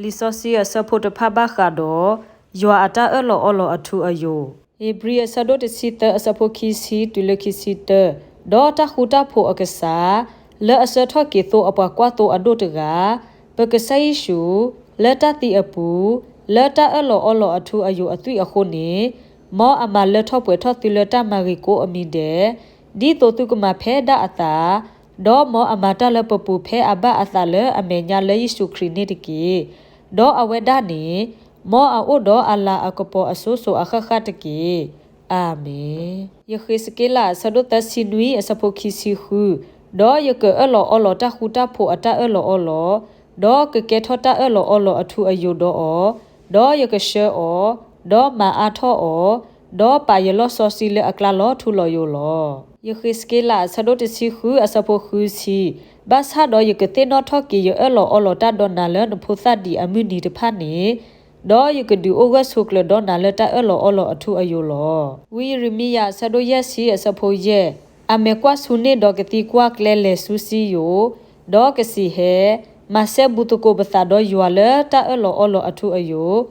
လံာ်စီဆှံအဆၢဖိတဖၣ်ဘၣ်ဃးဒီး ယွၤအတၢ်အၢၣ်လီၤအီလီၤအထူအယိာ်. ဧ့ၤဘြံၤအဆၢဒိၣ်တဆံသၢအဆၢဖိခံဆံတုၤလၢခံဆံတၢ, ဒီးတၢ်ဃူတၢ်ဖိးအကစၢ်, လၢအဆှၢထီၣ်က့ၤသိအပှၤကွၢ်သိအဒိၣ်တဂၤ, ပကစၢ်ယ့ၣ်ၡူး, လၢတၢ်သံအပူၤ, လၢတၢ်အၢၣ်လီၤအီလီၤအထူအယိာ်အသွံၣ်အဃိန့ၣ်, မ်အမၤလၢထီၣ်ပှဲၤထီၣ်သုလၢတၢ်မၤဂ့ၤကိးအမံၤဒဲး, ဒ်သိးသုကမၤဖဲဒၣ်အသး, ဒီးမ်အမၤတၢ်လၢပပူၤဖဲအဘၣ်အသးလၢအမဲာ်ညါလၢယ့ၣ်ၡူးခရံာ်န့ၣ်တက့ၢ်. ဒီးအဝဲဒၣ်န့ၣ်, မ်အအိၣ်ဒီးအလၤအကပီၤအစိၤစိၤအဃၣ်ဃၣ်တက့ၢ်. အၤမ့ၣ်. ယဃ့းစက့လးအဆၢဒိၣ်သၢဆံနွံအဆၢဖိခံဆံဃု, ဒီးယကအၢၣ်လီၤအီလီၤတၢ်ဃူတၢ်ဖိးအတၢ်အၢၣ်လီၤအီလီၤ, ဒီးကကဲထီၣ်တၢ်အၢၣ်လီၤအီလီၤအထူအယိာ်ဒီးအီၤ, ဒီးယကဆှၢအီၤ, ဒီးမၤအါထီၣ်အီၤ, ဒီးပာ်ယလီၢ်စီဆှံလၢအကျါလီၤထူလီၤယိာ်လီၤ. ယဃ့းစက့လးအဆၢဒိၣ်တဆံဃုအဆၢဖိဃုဆံ, ဘၣ်ဆၣ်ဒီးယကသ့ၣ်နီၣ်ထီၣ်က့ၤယအၢၣ်လီၤအီလီၤတၢ်ဒီးနၤလၢနဖိသၣ်ဒ်အမုၢ်နံၤတဖၣ်န့ၣ်, ဒီးယကဒုးအိၣ်ဂၢၢ်ဆိးကျၢၤဒီးနၤလၢတၢ်အၢၣ်လီၤအီလီၤအထူအယိာ်လီၤ. ဝံယံးရမံယၤအဆၢဒိၣ်ယဲၢ်ဆံအဆၢဖိယဲၢ်, အမဲာ်ကွၢ်ဆူန့ၢ်ဒီးကသံကွၢ်ကျဲလဲၤဆူစံယိၣ်, ဒီးကစံးဟဲ, မၤစဲဘူးသကိးပသးဒီးယွၤလၢတၢ်အၢၣ်လီၤအီလီၤအထူအယိာ်,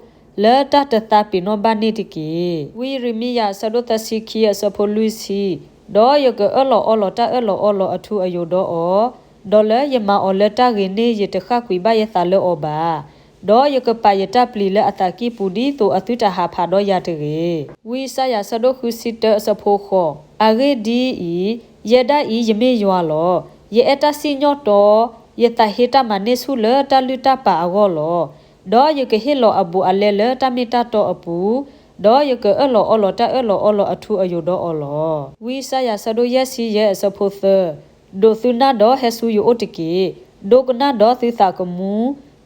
လၢတၢ်တသးပ့ၤနီၣ်ဘၣ်န့ၣ်တက့ၢ်. ဝံယံးရမံယၤအဆၢဒိၣ်သၢဆံခံအဆၢဖိလွံၢ်ဆံ, ဒီးယကအၢၣ်လီၤအီလီၤတၢ်အၢၣ်လီၤအီလီၤအထူအယိာ်ဒီးအီၤ, ဒီးလၢယမၤအီၤလၢတၢ်ဂ့ၤန့ၣ် ယတဃၣ်ကွံာ်ဘၣ်ယသးလၢအီၤဘၣ်. ဒီးယကပာ်ယတၢ်ပျံၤလၢအသးကံၢ်ပူၤဒ်သိးအသုတဟးဖးဒီးယၤတဂ့ၤ. ဝံယၡါယၤအဆၢဒိၣ်ဃုဆံတၢအဆၢဖိဃိး, အဂ့ၢ်ဒ်အံၤ, ယဲဒၣ်အံၤယမ့ၢ်ယွၤလီၤ. ယအဲၣ်တၢ်စံၣ်ညီၣ်တီ, ယသးဟ့တၢ်မၤန့ၢ်ဆူၣ်လၢတၢ်လုၢ်တၢ်ပာ်အဂီၢ်လီၤ. ဒီးယကဟ့ၣ်လီၤအဘူးအလဲလၢတၢ်မ့ၢ်တၢ်တီအပူၤ, ဒီးယကအၢၣ်လီၤအီလီၤတၢ်အၢၣ်လီၤအီလီၤအထူအယိာ်ဒီးအီၤလီၤ. ဝံယၡါယၤအဆၢဒိၣ်ယဲၢ်ဆံယဲၢ်အဆၢဖိသၢ, ဒိးသုနၢ်ဒီးဟဲဆူယအိၣ်တက့ၢ်. ဒိကနၣ်ဒီးသုသးကမူ,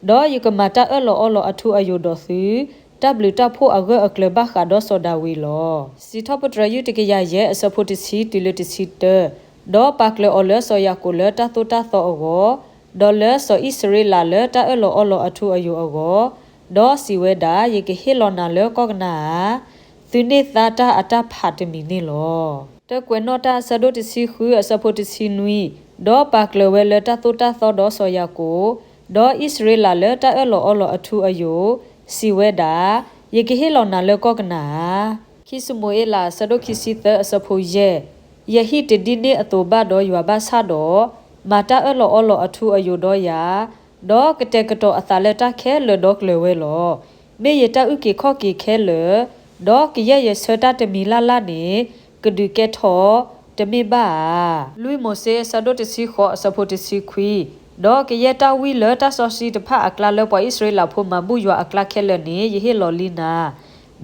ဒီးယကမၤတၢ်အၢၣ်လီၤအီလီၤအထူအယိာ်ဒီးသု, တၢ်ဘျုးတၢ်ဖှိၣ်အဂၢၢ်အကျၢၤဘၣ်ဃးဒီးစီၤဒၤဝံးလီၤ. စံးထီၣ်ပတြၢၤယုၢ်တကယၤယဲၢ်အဆၢဖိတဆံတုၤလၢတဆံတၢ, ဒီးပာ်ကျၢၤအီၤလၢစီၤယၤကိာ်လၢတၢ်သိၣ်တၢ်သီအဂီၢ်, ဒီးလၢစီၤအံၣ်စရ့လးလၢတၢ်အၢၣ်လီၤအီလီၤအထူအယိာ်အဂီၢ်, ဒီးစံးဝဲဒၣ်, ယကဟ့ၣ်လီၤနၤလၢကီၢ်ကနၤအၣ်, သုန့ၢ်သါတၢ်အတၢ်ဖးတမံၤန့ၣ်လီၤ. တၢ်ကွဲးနီၣ်တၢ်အဆၢဒိၣ်တဆံဃုအဆၢဖိတဆံနွံ, ဒီးပာ်ကျၢၤဝဲလၢတၢ်သိၣ်တၢ်သီဒီးစီၤယၤကိာ်, ဒီးအံၣ်စရ့လးလၢတၢ်အၢၣ်လီၤအီလီၤအထူအယိာ်, စံးဝဲဒၣ်, ယကဟ့ၣ်လီၤနၤလၢကီၢ်ကနၤအၣ်. ခံၡမူၤအ့လးအဆၢဒိၣ်ခံဆံသၢအဆၢဖိယဲၢ်, ယဟံၣ်တဒ်န့ၢ်အသိးဘၣ်ဒီးယွၤဘၣ်ဆၣ်ဒီး, မၤတၢ်အၢၣ်လီၤအီလီၤအထူအယိာ်ဒီးယၤ, ဒီးကတဲာ်ကတီၤအသးလၢတၢ်ခဲလၢာ်ဒီးကျၢၤဝဲလီၤ. မ့ၢ်ယတၢ်အုၣ်က့ၤခီၣ်က့ၤခဲလၢာ်, ဒီးကယဲၢ်ယဆၢတၢ်တမံၤလၢ်လၢ်န့ၣ်, ကဒုးကဲထီၣ်, တမ့ၢ်ဘၣ်ဧါ. လွံၢ်မိၤၡ့အဆၢဒိၣ်တဆံဃိးအဆၢဖိတဆံခွံ, ဒီးကယဲၢ်တၢ်ဝံလၢတၢ်စီဆှံတဖၣ်အကျါလၢပှၤအံၣ်စရ့လးဖိမၤဘူၣ်ယွၤအကျါခဲလၢာ်န့ၣ် ယဟ့ၣ်လီၤလံနၤ,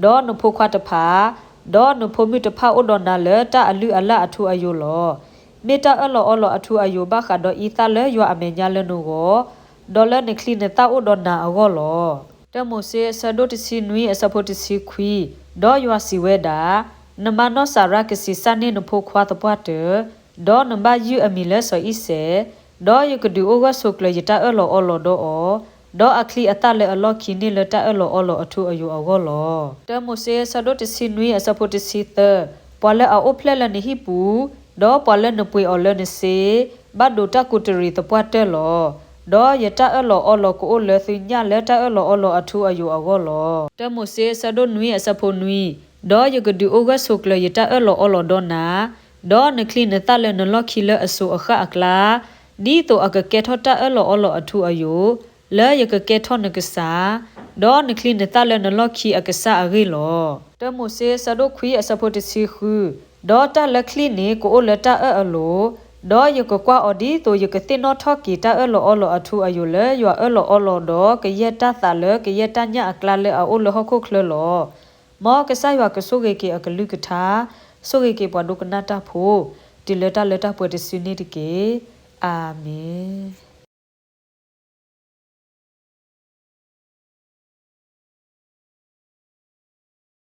ဒီးနဖိခွါတဖၣ်, ဒီးနဖိမုၣ်တဖၣ်အိၣ်ဒီးနၤလၢတၢ်အလုၢ်အလၢ်အထူအယိာ်လီၤ. မ့ၢ်တၢ်အၢၣ်လီၤအီလီၤအထူအယိာ်ဘၣ်ဃးဒီးအံသၣ်လၢယွၤအမဲာ်ညါလၢနဂီၢ်, ဒီးလၢနချံနသၣ်အိၣ်ဒီးနၤအဂီၢ်လီၤ. တၢမိၤၡ့အဆၢဒိၣ်တဆံနွံအဆၢဖိတဆံခွံ, ဒီးယွၤစံးဝဲဒၣ်, နမါနီၢ်စၤရါကဆံးစၢ်န့ၢ်နဖိခွါသပှၢ်တၢၢ်, ဒီးနဘၣ်ယုၢ်အမံၤလၢစီၤအံၤစဲး, ဒီးယကဒုးအိၣ်ဂၢၢ်ဆိးကျၢၤယတၢ်အၢၣ်လီၤအီလီၤဒီးအီၤ, ဒီးအချံအသၣ်လၢအလီၢ်ခံန့ၣ်လၢတၢ်အၢၣ်လီၤအီလီၤအထူအယိာ်အဂီၢ်လီၤ. တၢမိၤၡ့အဆၢဒိၣ်တဆံနွံအဆၢဖိတဆံသၢ, ပှၤလၢအအိၣ်ဖျဲၣ်လၢနဟံၣ်ပူၤ, ဒီးပှၤလၢနပှ့ၤအီၤလၢနစ့, ဘၣ်ဒိးတၢ်ကူးတရံးသပှၢ်တၢၢ်လီၤ. ဒီးယတၢ်အၢၣ်လီၤအီလီၤကအိၣ်လၢသုညၣ်လၢတၢ်အၢၣ်လီၤအီလီၤအထူအယိာ်အဂီၢ်လီၤ. တၢမိၤၡ့အဆၢဒိၣ်နွံအဆၢဖိနွံ, ဒီးယကဒုးအိၣ်ဂၢၢ်ဆိးကျၢၤယတၢ်အၢၣ်လီၤအီလီၤဒီးနၤ, ဒီးနချံနသၣ်လၢနလီၢ်ခံလၢအစိၤအဃၣ်အကျါ, ဒ်သိးအကကဲထီၣ်တၢ်အၢၣ်လီၤအီလီၤအထူအယိာ်, လၢယကကဲထီၣ်နကစၢ်, ဒီးနချံနသၣ်လၢနလီၢ်ခံအကစၢ်အဂ့ၢ်လီၤ. တၢမိၤၡ့အဆၢဒိၣ်ခွံအဆၢဖိတဆံဃု, ဒီးတၢ်လၢချံၣ်န့ၣ်ကအိၣ်လၢတၢ်အၢၣ်အလိၤ, ဒီးယကကွၢ်အီၤဒ်သိးယကသ့ၣ်နီၣ်ထီၣ်က့ၤတၢ်အၢၣ်လီၤအီလီၤအထူအယိာ်လၢယွၤအၢၣ်လီၤအီလီၤဒီးကယဲၢ်တၢ်သးလၢကယဲၢ်တၢ်ညၣ်အကျါလၢအအိၣ်လၢဟီၣ်ခိၣ်ချၢလီၤ. မ်ကစၢ်ယွၤကဆိၣ်ဂ့ၤက့ၤအကလုၢ်ကထါ, ဆိၣ်ဂ့ၤက့ၤပှၤဒိကနၣ်တၢ်ဖိ, တုၤလၢတၢ်လၢတၢ်ပှဲၤတစုန့ၣ်တက့ၢ်. အၤမ့ၣ်.